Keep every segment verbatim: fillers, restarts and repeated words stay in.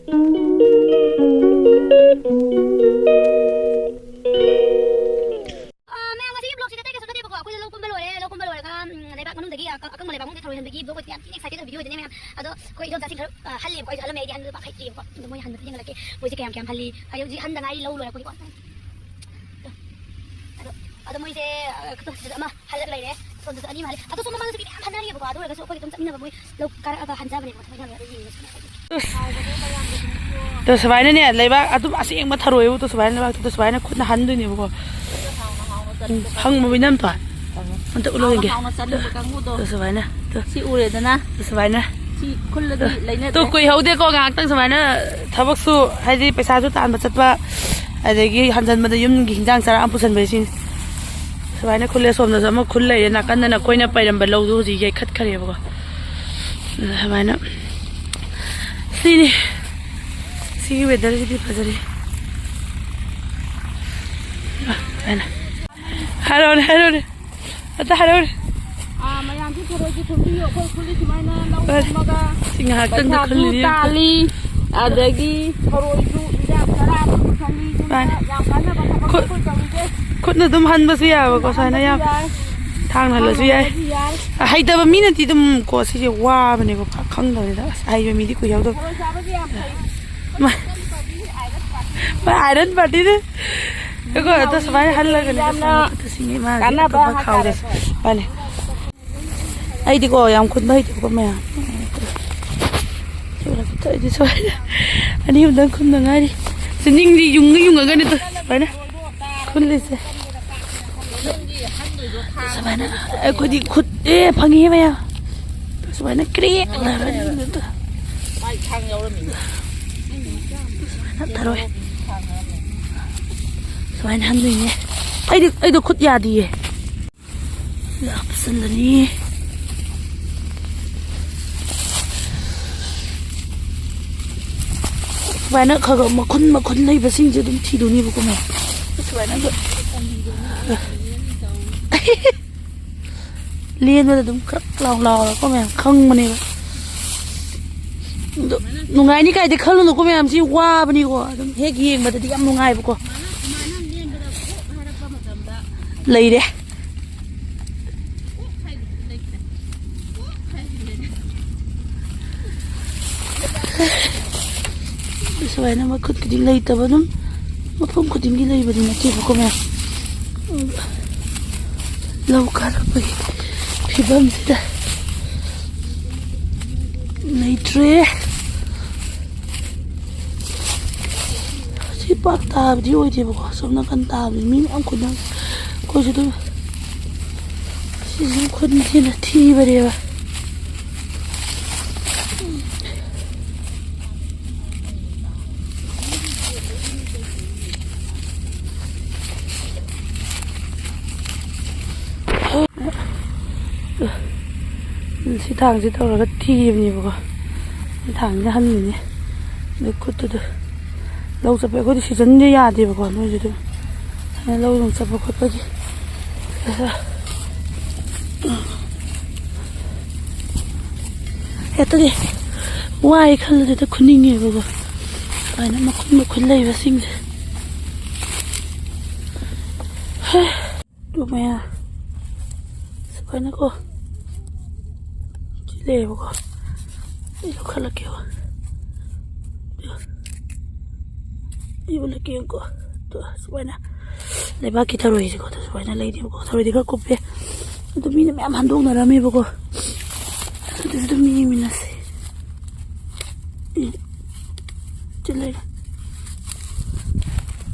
ꯑꯥ, ꯃꯌꯥꯝ, ꯉꯁꯤꯒꯤ vlogꯁꯦ ꯀꯩꯁꯨ ꯅꯠꯇꯦꯕꯀꯣ꯫ ꯑꯩꯈꯣꯏꯁꯦ ꯂꯧ ꯀꯨꯝꯕ ꯂꯣꯏꯔꯦ꯫ ꯂꯧ ꯀꯨꯝꯕ ꯂꯣꯏꯔꯒ, ꯎꯝ, ꯂꯩꯕꯥꯛ ꯃꯅꯨꯡꯗꯒꯤ ꯑꯀ-, ꯑꯀꯪꯕ ꯂꯩꯕꯥꯛ ꯃꯅꯨꯡꯗꯒꯤ ꯊꯔꯣꯏ ꯍꯟꯕꯒꯤ vlog ꯑꯣꯏꯗꯅ ꯌꯥꯝ ꯊꯤꯅ excited ꯑꯣꯏꯕ video ꯑꯣꯏꯗꯣꯏꯅꯦ, ꯃꯌꯥꯝ꯫ ꯑꯗꯣ ꯑꯩꯈꯣꯏ ꯏꯗꯣꯝꯆꯥꯁꯤꯡ ꯈꯔ, ꯑ, ꯍꯜꯂꯦꯕꯀꯣ꯫ ꯑꯩꯁꯨ ꯍꯜꯂꯝꯃꯦ, ꯑꯩꯗꯤ ꯍꯟꯕꯗꯣ ꯄꯥꯛ ꯍꯩꯇ꯭ꯔꯤꯕꯀꯣ꯫ ꯑꯗꯣ ꯃꯣꯏ ꯍꯟꯕꯗꯣ ꯌꯦꯡꯍꯜꯂꯛꯀꯦ꯫ ꯃꯣꯏꯁꯦ ꯀꯌꯥꯝ ꯀꯌꯥꯝ ꯍꯜꯂꯤ꯫ ꯍꯥꯏꯗꯤ ꯍꯧꯖꯤꯛ ꯍꯟꯗ ꯉꯥꯏꯔꯤ, ꯂꯧ ꯂꯣꯏꯔꯛꯄꯒꯤꯀꯣ꯫ ꯑꯗꯣ, ꯑꯗꯣ ꯃꯣꯏꯁꯦ, ꯑ, ꯑꯃ ꯍꯜꯂꯒ ꯂꯩꯔꯦ꯫ ꯁꯣꯝꯗꯁꯨ ꯑꯅꯤ ꯑꯃ ꯍꯜꯂꯦ꯫ ꯑꯗꯣ ꯁꯣꯝ ꯃꯃꯥꯡꯗꯁꯨ ꯃꯤ ꯃꯌꯥꯝ ꯍꯟꯅꯔꯤꯕꯀꯣ꯫ ꯑꯗꯨ ꯑꯣꯏꯔꯒꯁꯨ ꯑꯩꯈꯣꯏ ꯑꯗꯨꯝ ꯆꯠꯃꯤꯟꯅꯕ ꯃꯣꯏ ꯂꯧ ꯀꯥꯔꯛꯑꯒ ꯍꯟꯖꯕꯅꯦꯕꯀꯣ꯫ ꯊꯣꯏꯅ ꯑꯗꯨ ꯌꯦꯡꯉꯦ꯫ ꯑꯗꯣ ꯁꯨꯃꯥꯏꯅꯅꯦ, ꯂꯩꯕꯥꯛ ꯑꯗꯨꯝ ꯑꯁꯦꯡꯕ ꯊꯔꯣꯏꯕꯨ ꯁꯨꯃꯥꯏꯅ ꯂꯩꯕꯥꯛꯇꯨꯗ ꯁꯨꯃꯥꯏꯅ ꯈꯨꯠꯅ ꯍꯟꯗꯣꯏꯅꯦꯕꯀꯣ꯫ ꯎꯝ, ꯈꯪꯕ ꯃꯤꯅꯝꯗꯣ ꯑꯝꯇ ꯎꯠꯂꯨꯒꯦ꯫ ꯍꯥꯎꯅ ꯆꯥꯅꯤꯡꯕ ꯀꯥꯡꯕꯨꯗꯣ꯫ ꯑꯗꯣ ꯁꯨꯃꯥꯏꯅ, ꯑꯗꯣ ꯁꯤ ꯎꯔꯦꯗꯅ? ꯑꯗꯣ ꯁꯨꯃꯥꯏꯅ꯫ ꯁꯤ ꯈꯨꯜꯂꯗꯤ ꯑꯗꯣ ꯂꯩꯅꯗ꯭ꯔꯦ꯫ ꯀꯨꯏꯍꯧꯗꯦꯀꯣ, ꯉꯥꯏꯍꯥꯛꯇꯪ ꯁꯨꯃꯥꯏꯅ ꯊꯕꯛꯁꯨ, ꯍꯥꯏꯗꯤ ꯄꯩꯁꯥꯁꯨ ꯇꯥꯟꯕ ꯆꯠꯄ, ꯑꯗꯒꯤ ꯍꯟꯖꯟꯕꯗ ꯌꯨꯝꯒꯤ ꯍꯤꯟꯖꯥꯡ ꯆꯔꯥ ꯑꯃ ꯄꯨꯁꯟꯕꯩ ꯁꯤꯅꯤ꯫ ꯁꯨꯃꯥꯏꯅ ꯈꯨꯜꯂꯦ, ꯁꯣꯝꯗꯁꯨ ꯑꯃ ꯈꯨꯜ ꯂꯩꯔꯦ, ꯅꯥꯀꯟꯗꯅ ꯑꯩꯈꯣꯏꯅ ꯄꯩꯔꯝꯕ ꯂꯧꯗꯣ ꯍꯧꯖꯤꯛ ꯌꯩꯈꯠꯈ꯭ꯔꯦꯕꯀꯣ꯫ ꯑꯗꯨꯃꯥꯏꯅ ꯁꯤꯅꯤ꯫ ꯁꯤꯒꯤ weatherꯁꯤꯗꯤ ꯐꯖꯔꯤ꯫ ꯑ, ꯑꯩꯅ ꯍꯥꯏꯔꯛꯑꯣꯅꯦ, ꯍꯥꯏꯔꯛꯑꯣꯅꯦ꯫ ꯑꯝꯇ ꯍꯥꯏꯔꯛꯑꯣꯅꯦ꯫ ꯑꯥ, ꯃꯌꯥꯝꯁꯨ ꯊꯔꯣꯏꯒꯤ ꯈꯨꯟꯕꯤꯌꯨ꯫ ꯑꯩꯈꯣꯏ ꯈꯨꯜꯂꯤ ꯁꯨꯃꯥꯏꯅ ꯂꯧ ꯍꯣꯏ꯫ ꯀꯨꯝꯃꯒ ꯁꯤ ꯉꯥꯏꯍꯥꯛꯇꯪꯗ ꯄꯩꯁꯥꯁꯨ ꯈꯨꯜꯂꯤꯅꯤ꯫ ꯇꯥꯜꯂꯤ, ꯑꯗꯒꯤ ꯊꯔꯣꯏꯁꯨ ꯏꯟꯖꯥꯡ ꯆꯔꯥ ꯑꯃꯁꯨ ꯈꯜꯂꯤ꯫ ꯑꯗꯨꯅ ꯃꯥꯅꯦ꯫ ꯌꯥꯝ ꯀꯥꯟꯅꯕ ꯊꯕꯛ ꯈꯨ-, ꯑꯩꯈꯣꯏ ꯇꯧꯔꯤꯁꯦ꯫ ꯈꯨꯠꯅ ꯑꯗꯨꯝ ꯍꯟꯕꯁꯨ ꯌꯥꯕꯀꯣ, ꯈꯨꯠꯅ ꯁꯨꯃꯥꯏꯅ ꯍꯟꯕꯁꯨ ꯌꯥꯝ ꯌꯥꯏ꯫ ꯊꯥꯡꯅ ꯍꯜꯂꯁꯨ ꯊꯥꯡꯅ ꯌꯥꯏ꯫ ꯍꯜꯂꯁꯨ ꯌꯥꯏ꯫ ꯑꯍꯩꯇꯕ ꯃꯤꯅꯗꯤ ꯑꯗꯨꯝ ꯀꯣ, ꯁꯤꯁꯦ ꯋꯥꯕꯅꯦꯀꯣ, ꯄꯥꯛ ꯈꯪꯗꯕꯅꯤꯗ꯫ ꯑꯁ, ꯑꯍꯩꯕ ꯃꯤꯗꯤ ꯀꯨꯏꯍꯧꯗꯕ꯫ ꯊꯔꯣꯏ ꯆꯥꯕꯁꯦ ꯌꯥꯝ ꯐꯩ꯫ ꯃꯥ-, ꯃꯥ iron partyꯅꯦ꯫ ꯑꯩꯈꯣꯏ ꯑꯗꯣ ꯁꯨꯃꯥꯏꯅ ꯍꯜꯂꯒꯅꯦ, ꯌꯥꯝꯅ ꯃꯥꯒꯤ ꯀꯥꯟꯅꯕ ꯈꯥꯎꯗ꯫ ꯍꯥꯏꯇꯥꯔꯦꯀꯣ꯫ ꯃꯥꯅꯦ꯫ ꯑꯩꯗꯤꯀꯣ ꯌꯥꯝ ꯈꯨꯟꯕ ꯍꯩꯇꯦꯀꯣ ꯃꯌꯥꯝ꯫ ꯑꯩꯗꯤ ꯁꯨꯃꯥꯏꯅ ꯑꯅꯤ ꯑꯍꯨꯝꯗꯪ ꯈꯨꯟꯗ ꯉꯥꯏꯔꯤ꯫ ꯁꯤ ꯅꯤꯡꯗꯤ ꯌꯨꯡꯉ ꯌꯨꯡꯉꯒꯅꯦ ꯇꯨ ꯁꯨꯃꯥꯏꯅ ꯈꯨꯜꯂꯤꯁꯦ꯫ ꯁꯨꯃꯥꯏꯅ ꯑꯩꯈꯣꯏꯗꯤ ꯈꯨꯠ, ꯑꯦ, ꯐꯪꯉꯤꯍꯦ ꯃꯌꯥꯝ꯫ ꯁꯨꯃꯥꯏꯅ ꯀ꯭ꯔꯦꯛ ꯂꯥꯎꯔꯅꯤ꯫ ꯁꯨꯃꯥꯏꯅ ꯊꯔꯣꯏ꯫ ꯁꯨꯃꯥꯏꯅ ꯍꯟꯗꯣꯏꯅꯦ꯫ ꯑꯩꯗꯤ, ꯑꯩꯗꯣ ꯈꯨꯠ ꯌꯥꯗꯤꯌꯦ꯫ ꯍꯥꯞꯆꯤꯜꯂꯅꯤ꯫ ꯁꯨꯃꯥꯏꯅ ꯈꯔ ꯈꯔ ꯃꯈꯨꯟ ꯃꯈꯨꯟ ꯂꯩꯕꯁꯤꯡꯁꯦ ꯑꯗꯨꯝ ꯊꯤꯗꯣꯏꯅꯦꯕꯀꯣ, ꯃꯌꯥꯝ꯫ ꯁꯨꯃꯥꯏꯅ ꯑꯗꯨꯝ ꯂꯦꯟꯕꯗ ꯑꯗꯨꯝ ꯀ꯭ꯔꯛ ꯂꯥꯎ ꯂꯥꯎꯔꯒꯀꯣ, ꯃꯌꯥꯝ ꯈꯪꯕꯅꯦꯕ꯫ ꯑꯗꯣ ꯅꯨꯡꯉꯥꯏꯅꯤ ꯀꯥꯏꯗꯤ ꯈꯜꯂꯨꯅꯨꯀꯣ, ꯃꯌꯥꯝꯁꯤ ꯋꯥꯕꯅꯤꯀꯣ꯫ ꯑꯗꯨꯝ ꯍꯦꯛ ꯌꯦꯡꯕꯗꯗꯤ ꯌꯥꯝ ꯅꯨꯡꯉꯥꯏꯕꯀꯣ꯫ ꯂꯩꯔꯦ꯫ ꯁꯨꯃꯥꯏꯅ ꯃꯈꯨꯠ ꯈꯨꯗꯤꯡ ꯂꯩꯇꯕ ꯑꯗꯨꯝ ꯃꯐꯝ ꯈꯨꯗꯤꯡꯒꯤ ꯂꯩꯕꯗꯤ ꯅꯠꯇꯦꯕꯀꯣ ꯃꯌꯥꯝ꯫ ꯂꯧ ꯀꯥꯔꯛꯄꯒꯤ ꯐꯤꯕꯝꯁꯤꯗ ꯂꯩꯇ꯭ꯔꯦ꯫ ꯁꯤ ꯄꯥꯛ ꯇꯥꯕꯗꯤ ꯑꯣꯏꯗꯦꯕꯀꯣ, ꯁꯣꯝ ꯅꯥꯀꯟ ꯇꯥꯕꯗꯤ ꯃꯤ ꯃꯌꯥꯝ ꯈꯨꯟꯅ ꯑꯩꯈꯣꯏꯁꯨ ꯑꯗꯨꯝ ꯁꯤꯁꯨ ꯈꯨꯟꯁꯤꯅ ꯊꯤꯕꯅꯦꯕ꯫ ꯁꯤ ꯊꯥꯡꯁꯤ ꯇꯧꯔꯒ ꯊꯤꯕꯅꯦꯕꯀꯣ꯫ ꯁꯤ ꯊꯥꯡꯁꯤꯅ ꯍꯟꯕꯅꯦ꯫ ꯑꯗꯩ ꯈꯨꯠꯇꯨꯗ ꯂꯧ ꯆꯠꯄ ꯑꯩꯈꯣꯏꯗꯤ ꯁꯤꯖꯟꯁꯦ ꯌꯥꯗꯦꯕꯀꯣ꯫ ꯅꯣꯏꯁꯨ ꯑꯗꯨꯝ ꯁꯨꯃꯥꯏꯅ ꯂꯧ ꯅꯨꯡ ꯆꯠꯄ ꯈꯣꯠꯄꯒꯤ ꯍꯦꯛꯇꯅꯦ ꯋꯥꯏ ꯈꯜꯂꯗꯤ ꯍꯦꯛꯇ ꯈꯨꯅꯤꯡꯉꯦꯕꯀꯣ꯫ ꯁꯨꯃꯥꯏꯅ ꯃꯈꯨꯟ ꯃꯈꯨꯟ ꯂꯩꯕꯁꯤꯡꯁꯦ꯫ ꯍꯦ꯫ ꯑꯗꯨ ꯃꯌꯥ ꯁꯨꯃꯥꯏꯅꯀꯣ ꯁꯤ ꯂꯩꯌꯦꯕꯀꯣ꯫ ꯑꯩ ꯂꯧꯈꯠꯂꯛꯀꯦꯕ꯫ ꯑꯩ ꯎꯠꯂꯛꯀꯦꯕꯀꯣ꯫ ꯑꯗꯣ ꯁꯨꯃꯥꯏꯅ ꯂꯩꯕꯥꯛꯀꯤ ꯊꯔꯣꯏꯁꯦꯀꯣ꯫ ꯑꯗꯣ ꯁꯨꯃꯥꯏꯅ ꯂꯩꯅꯦꯕꯀꯣ꯫ ꯊꯔꯣꯏꯗꯤ ꯈꯔ ꯀꯨꯞꯄꯦ꯫ ꯑꯗꯣ ꯃꯤꯅ ꯃꯌꯥꯝ ꯍꯟꯗꯣꯛꯅꯔꯝꯃꯦꯕꯀꯣ꯫ ꯑꯗꯨꯁꯨ ꯑꯗꯨꯝ ꯌꯦꯡꯃꯤꯟꯅꯁꯦ꯫ ꯎꯝ꯫ ꯁꯤ ꯂꯩꯔꯦ꯫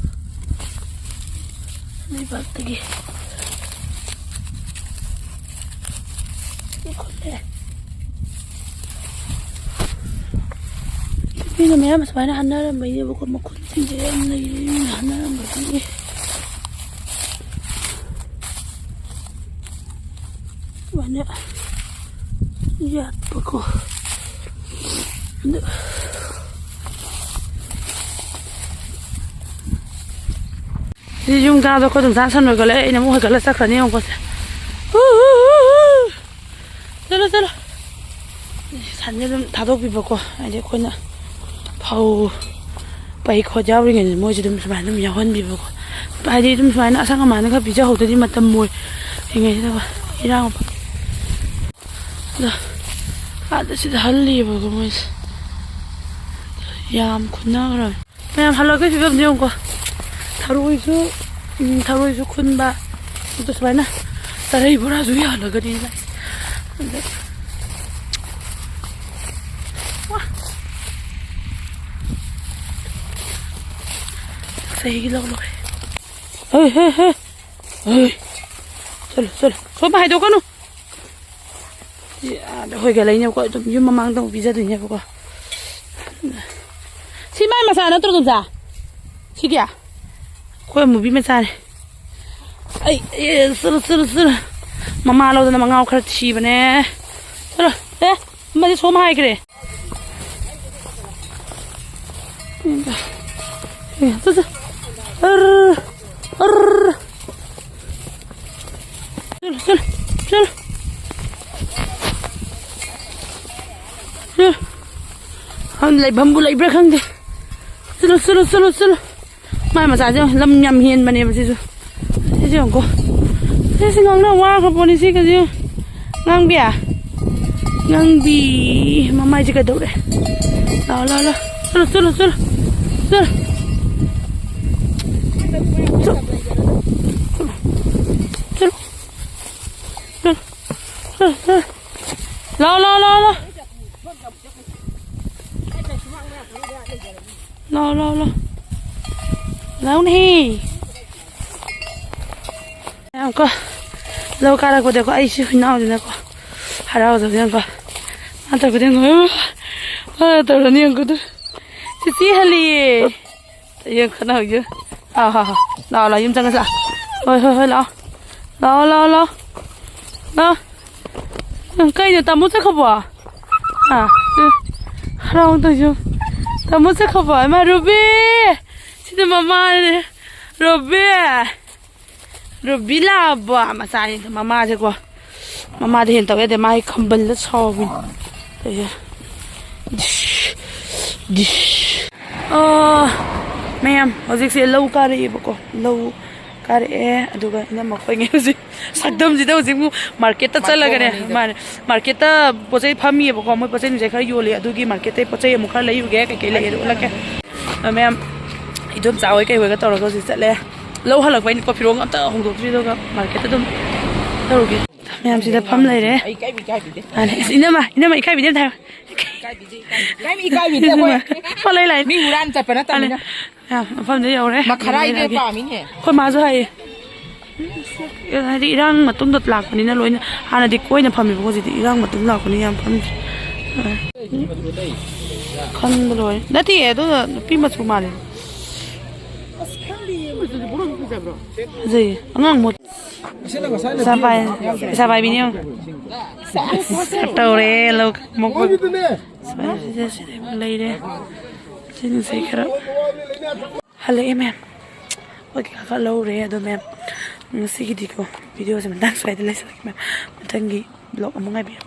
ꯂꯩꯕꯥꯛꯇꯒꯤ ꯈꯨꯠꯂꯦ꯫ ꯃꯤꯅ ꯃꯌꯥꯝ ꯁꯨꯃꯥꯏꯅ ꯍꯥꯟꯅꯔꯝꯕꯩꯅꯦꯕꯀꯣ, ꯃꯈꯨꯟꯁꯤꯡꯁꯦ ꯌꯥꯝ ꯂꯩꯔꯦ ꯃꯤꯅ ꯍꯥꯟꯅꯔꯝꯕꯗꯒꯤ꯫ ꯁꯨꯃꯥꯏꯅ ꯌꯥꯠꯄꯀꯣ꯫ ꯑꯗꯨ ꯁꯤ ꯌꯨꯝ ꯀꯥꯕꯗ ꯑꯩꯈꯣꯏ ꯑꯗꯨꯝ ꯆꯥ ꯁꯟ ꯑꯣꯏꯒꯠꯂꯦ꯫ ꯑꯩꯅ ꯑꯃꯨꯛ ꯍꯣꯏꯒꯠꯂ ꯆꯠꯈ꯭ꯔꯅꯤ ꯌꯦꯡꯉꯨꯀꯣꯁꯦ꯫ ꯍꯨ, ꯍꯨ, ꯍꯨ, ꯍꯨ꯫ ꯆꯠꯂꯣ, ꯆꯠꯂꯣ꯫ ꯑꯗꯨꯝ ꯊꯥꯗꯣꯛꯄꯤꯕꯀꯣ, ꯍꯥꯏꯗꯤ ꯑꯩꯈꯣꯏꯅ ꯐꯧ ꯄꯩ ꯈꯣꯠ ꯌꯥꯎꯔꯤꯉꯩꯗ ꯃꯣꯏꯁꯨ ꯑꯗꯨꯝ ꯁꯨꯃꯥꯏꯅ ꯑꯗꯨꯝ ꯌꯥꯎꯍꯟꯕꯤꯕꯀꯣ꯫ ꯍꯥꯏꯗꯤ ꯑꯗꯨꯝ ꯁꯨꯃꯥꯏꯅ ꯑꯁꯪ ꯑꯃꯥꯟ ꯈꯔ ꯄꯤꯖꯍꯧꯗ꯭ꯔꯗꯤ ꯃꯇꯝ ꯑꯣꯏꯔꯤꯉꯩꯁꯤꯗ ꯏꯔꯥꯡ ꯑꯗꯣ ꯑꯥꯗ ꯁꯤꯗ ꯍꯜꯂꯤꯕꯀꯣ ꯃꯣꯏꯁꯦ꯫ ꯌꯥꯝ ꯈꯨꯟꯅꯈ꯭ꯔꯕꯅꯤ꯫ ꯃꯌꯥꯝ ꯍꯜꯂꯛꯄꯒꯤ ꯐꯤꯕꯝꯁꯦ ꯌꯦꯡꯉꯨꯀꯣ꯫ ꯊꯔꯣꯏꯁꯨ, ꯎꯝ, ꯊꯔꯣꯏꯁꯨ ꯈꯨꯟꯕ꯫ ꯑꯗꯨ ꯁꯨꯃꯥꯏꯅ ꯆꯔꯩ ꯕꯣꯔꯥꯁꯨ ꯌꯥꯜꯂꯒꯅꯤ ꯂꯥꯛꯏꯁꯦ꯫ ꯑꯗ, ꯋꯥ! ꯆꯍꯤꯒꯤ ꯂꯧ ꯂꯣꯏꯔꯦ꯫ ꯍꯦ, ꯍꯦ, ꯍꯦ꯫ ꯍꯦ꯫ ꯆꯠꯂꯣ, ꯆꯠꯂꯣ꯫ ꯁꯣꯝꯗ ꯍꯥꯏꯗꯣꯛꯀꯅꯨ꯫ ꯁꯤ ꯑꯥꯗ ꯍꯣꯏꯒꯠꯂꯛꯏꯅꯦꯕꯀꯣ, ꯑꯗꯨꯝ ꯌꯨꯝ ꯃꯃꯥꯡꯗ ꯑꯃꯨꯛ ꯄꯤꯖꯗꯣꯏꯅꯦꯕꯀꯣ꯫ ꯁꯤ ꯃꯥꯏ ꯃꯆꯥ ꯅꯠꯇ꯭ꯔꯣ, ꯇꯣꯝꯆꯥ? ꯁꯤꯒꯤ? ꯑꯩꯈꯣꯏ ꯑꯃꯨꯕꯤ ꯃꯆꯥꯅꯦ꯫ ꯑꯩ, ꯑꯦ, ꯆꯠꯂꯣ, ꯆꯠꯂꯣ, ꯆꯠꯂꯣ꯫ ꯃꯃꯥ ꯂꯧꯗꯅ ꯃꯉꯥꯎ ꯈꯔ ꯊꯤꯕꯅꯦ꯫ ꯆꯠꯂꯣ꯫ ꯑꯦ, ꯑꯃꯗꯤ ꯁꯣꯝ ꯍꯥꯏꯈ꯭ꯔꯦ꯫ ꯆꯠ, ꯆꯠ꯫ ꯑꯔ, ꯑꯔ꯫ ꯆꯠꯂꯨ, ꯆꯠꯂꯨ, ꯆꯠꯂꯨ꯫ ꯆꯠꯂꯨ꯫ ꯂꯩꯐꯝꯕꯨ ꯂꯩꯕ꯭ꯔꯥ ꯈꯪꯗꯦ꯫ ꯆꯠꯂꯨ, ꯆꯠꯂꯨ, ꯆꯠꯂꯨ, ꯆꯠꯂꯨ꯫ ꯃꯥꯏ ꯃꯆꯥꯁꯦ ꯌꯦꯡꯉꯨ, ꯂꯝ ꯌꯥꯝ ꯍꯦꯟꯕꯅꯦꯕ ꯁꯤꯁꯨ꯫ ꯁꯤꯁꯦ ꯌꯦꯡꯉꯨꯀꯣ꯫ ꯁꯤꯁꯦ ꯉꯥꯡꯅ ꯋꯥꯈ꯭ꯔ ꯄꯣꯠꯅꯤ ꯁꯤ ꯀꯩꯁꯨ꯫ ꯉꯥꯡꯕꯤ꯫ ꯉꯥꯡꯕꯤ꯫ ꯃꯃꯥꯏꯁꯦ ꯀꯩꯗꯧꯔꯦ? ꯂꯥꯎ, ꯂꯥꯎ, ꯂꯥꯎ꯫ ꯆꯠꯂꯨ, ꯆꯠꯂꯨ, ꯆꯠꯂꯨ꯫ ꯆꯠꯂꯨ꯫ ꯆꯠꯂꯨ꯫ ꯆꯠꯂꯨ꯫ ꯆꯠꯂꯨ꯫ ꯆꯠꯂꯨ, ꯆꯠꯂꯨ꯫ ꯂꯥꯎ, ꯂꯥꯎ, ꯂꯥꯎ, ꯂꯥꯎ꯫ ꯂꯥꯎ, ꯂꯥꯎ, ꯂꯥꯎ꯫ ꯂꯥꯎꯅꯦꯍꯦ꯫ ꯌꯥꯝꯀꯣ, ꯂꯧ ꯀꯥꯔꯛꯄꯗꯀꯣ, ꯑꯩꯁꯤ ꯍꯨꯏꯅꯥꯎꯁꯤꯅꯀꯣ, ꯍꯔꯥꯎꯖꯕ ꯌꯥꯝꯀꯣ꯫ ꯃꯥ ꯇꯧꯔꯛꯄꯗ ꯌꯦꯡꯉꯣ, ꯑ, ꯇꯧꯔꯅꯤ ꯌꯦꯡꯉꯣ ꯑꯗꯨ꯫ ꯆꯤꯆꯦ ꯍꯜꯂꯤꯌꯦ꯫ ꯌꯦꯡ ꯈꯠꯅ ꯍꯧꯖꯤꯛ꯫ ꯍꯥꯎ, ꯍꯥꯎ, ꯍꯥꯎ꯫ ꯂꯥꯛꯑꯣ, ꯂꯥꯛꯑꯣ, ꯌꯨꯝ ꯆꯪꯉꯁꯤ ꯂꯥꯛꯑꯣ꯫ ꯍꯣꯏ, ꯍꯣꯏ, ꯍꯣꯏ, ꯂꯥꯛꯑꯣ꯫ ꯂꯥꯛꯑꯣ, ꯂꯥꯛꯑꯣ, ꯂꯥꯛꯑꯣ꯫ ꯂꯥꯛꯑꯣ꯫ ꯎꯝ, ꯀꯩꯅꯣ, ꯇꯥꯃꯣ ꯆꯠꯈ꯭ꯔꯕꯣ? ꯑꯥ, ꯎꯝ, ꯍꯔꯥꯎ ꯇꯧꯁꯨ꯫ ꯇꯥꯃꯣ ꯆꯠꯈ꯭ꯔꯕꯣ? ꯏꯃꯥ, ꯔꯨꯕꯤ! ꯁꯤꯗꯤ ꯃꯃꯥꯅꯦ꯫ ꯔꯨꯕꯤ! ꯔꯨꯕꯤ ꯂꯥꯛꯑꯕꯣ? ꯃꯆꯥꯅꯤ, ꯃꯃꯥꯁꯦꯀꯣ꯫ ꯃꯃꯥꯗ ꯍꯦꯟꯅ ꯇꯧ ꯌꯥꯗꯦ, ꯃꯥꯒꯤ ꯈꯝꯕꯜꯗ ꯁꯥꯎꯕꯤꯅꯤ꯫ ꯇꯧꯁꯦ꯫ This, this. ꯑꯥ, ꯃꯌꯥꯝ, ꯍꯧꯖꯤꯛꯁꯦ ꯂꯧ ꯀꯥꯔꯛꯑꯦꯕꯀꯣ꯫ ꯂꯧ ꯀꯥꯔꯛꯑꯦ꯫ ꯑꯗꯨꯒ ꯏꯅꯝꯃ ꯑꯩꯈꯣꯏꯉꯩ ꯍꯧꯖꯤꯛ ꯁꯛꯇꯝꯁꯤꯗ ꯍꯧꯖꯤꯛ ꯑꯃꯨꯛ ꯃꯥꯔꯀꯦꯠꯇ ꯆꯠꯂꯒꯅꯦ꯫ ꯃꯥꯅꯦ, ꯃꯥꯔꯀꯦꯠꯇ ꯄꯣꯠ ꯆꯩ ꯐꯝꯃꯤꯑꯕꯀꯣ꯫ ꯃꯣꯏ ꯄꯣꯠ ꯆꯩ ꯅꯨꯡꯆꯩ ꯈꯔ ꯌꯣꯜꯂꯤ꯫ ꯑꯗꯨꯒꯤ ꯃꯥꯔꯀꯦꯠꯇꯩ ꯄꯣꯠ ꯆꯩ ꯑꯃꯨꯛ ꯈꯔ ꯂꯩꯔꯨꯒꯦ꯫ ꯀꯩꯀꯩ ꯂꯩꯒꯦꯗꯣ ꯎꯠꯂꯛꯀꯦ꯫ ꯑ, ꯃꯌꯥꯝ, ꯏꯗꯣꯝꯆꯥ ꯍꯣꯏ ꯀꯩ ꯍꯣꯏꯒ ꯇꯧꯔꯒ ꯍꯧꯖꯤꯛ ꯆꯠꯂꯦ꯫ ꯂꯧ ꯍꯜꯂꯛꯄꯩꯅꯤꯀꯣ꯫ ꯐꯤꯔꯣꯜ ꯑꯝꯇ ꯍꯣꯡꯗꯣꯛꯇ꯭ꯔꯤ꯫ ꯑꯗꯨꯒ ꯃꯥꯔꯀꯦꯠꯇ ꯑꯗꯨꯝ ꯇꯧꯔꯨꯒꯦ꯫ ꯃꯌꯥꯝꯁꯤꯗ ꯐꯝ ꯂꯩꯔꯦ꯫ ꯑꯩ ꯏꯀꯥꯏꯕꯤ ꯏꯀꯥꯏꯕꯤꯗꯦ꯫ ꯃꯥꯅꯦ꯫ ꯑꯁ, ꯏꯅꯝꯃ, ꯏꯅꯝꯃ ꯏꯀꯥꯏꯕꯤꯗꯦ ꯑꯝꯇ ꯍꯥꯏꯌꯣ꯫ ꯏꯀꯥꯏꯕꯤꯗꯦ, ꯏꯀꯥꯏꯕꯤꯗꯦ꯫ ꯀꯔꯤꯝ ꯏꯀꯥꯏꯕꯤꯗꯦ ꯑꯩꯈꯣꯏ꯫ ꯐꯣꯟ ꯂꯩ ꯂꯥꯛꯑꯦ꯫ ꯃꯤ ꯍꯨꯔꯥꯟ ꯆꯠꯄ ꯅꯠꯇꯕꯅꯤꯅ꯫ ꯃꯥꯅꯦ꯫ ꯌꯥꯝ, ꯃꯐꯝꯗ ꯌꯧꯔꯦ꯫ ꯃꯈꯥꯔꯥꯏꯁꯦ ꯄꯥꯝꯃꯤꯅꯦ꯫ ꯑꯩꯈꯣꯏ ꯃꯥꯁꯨ ꯍꯥꯏꯌꯦ꯫ ꯍꯥꯏꯗꯤ ꯏꯔꯥꯡ ꯃꯇꯨꯡꯗ ꯂꯥꯛꯄꯅꯤꯅ ꯂꯣꯏꯅ ꯍꯥꯟꯅꯗꯤ ꯀꯣꯏꯅ ꯐꯝꯃꯦꯕꯀꯣ, ꯍꯧꯖꯤꯛꯇꯤ ꯏꯔꯥꯡ ꯃꯇꯨꯡ ꯂꯥꯛꯄꯅꯤꯅ ꯌꯥꯝ ꯐꯝꯗ꯭ꯔꯦ꯫ ꯈꯟꯕ ꯂꯣꯏꯔꯦ꯫ ꯅꯠꯇꯦ, ꯑꯗꯨꯅ ꯅꯨꯄꯤ ꯃꯆꯨ ꯃꯥꯜꯂꯦ꯫ ꯐꯖꯩꯌꯦ꯫ ꯑꯉꯥꯡ ꯃꯣꯠ-, ꯄꯩꯁꯥ ꯄꯥꯏ-, ꯄꯩꯁꯥ ꯄꯥꯏꯕꯤꯅꯦ ꯌꯦꯡꯉꯣ꯫ ꯇꯧꯔꯦ, ꯂꯧ ꯃꯣꯛꯄ꯫ ꯁꯤꯗ ꯂꯩꯔꯦ꯫ ꯁꯤꯅꯁꯦ ꯈꯔ ꯍꯜꯂꯛꯑꯦ ꯃꯌꯥꯝ꯫ ꯄꯣꯠ ꯀꯩꯀꯥ ꯈꯔ ꯂꯧꯔꯦ꯫ ꯑꯗꯣ ꯃꯌꯥꯝ, ꯉꯁꯤꯒꯤꯗꯤꯀꯣ, ꯚꯤꯗꯤꯑꯣꯁꯦ ꯃꯇꯥꯡ ꯁ꯭ꯋꯥꯏꯗ ꯂꯣꯏꯁꯤꯜꯂꯒꯦ ꯃꯌꯥꯝ꯫ ꯃꯊꯪꯒꯤ ꯕ꯭ꯂꯣꯛ ꯑꯃꯨꯛ ꯉꯥꯏꯕꯤꯔꯣ꯫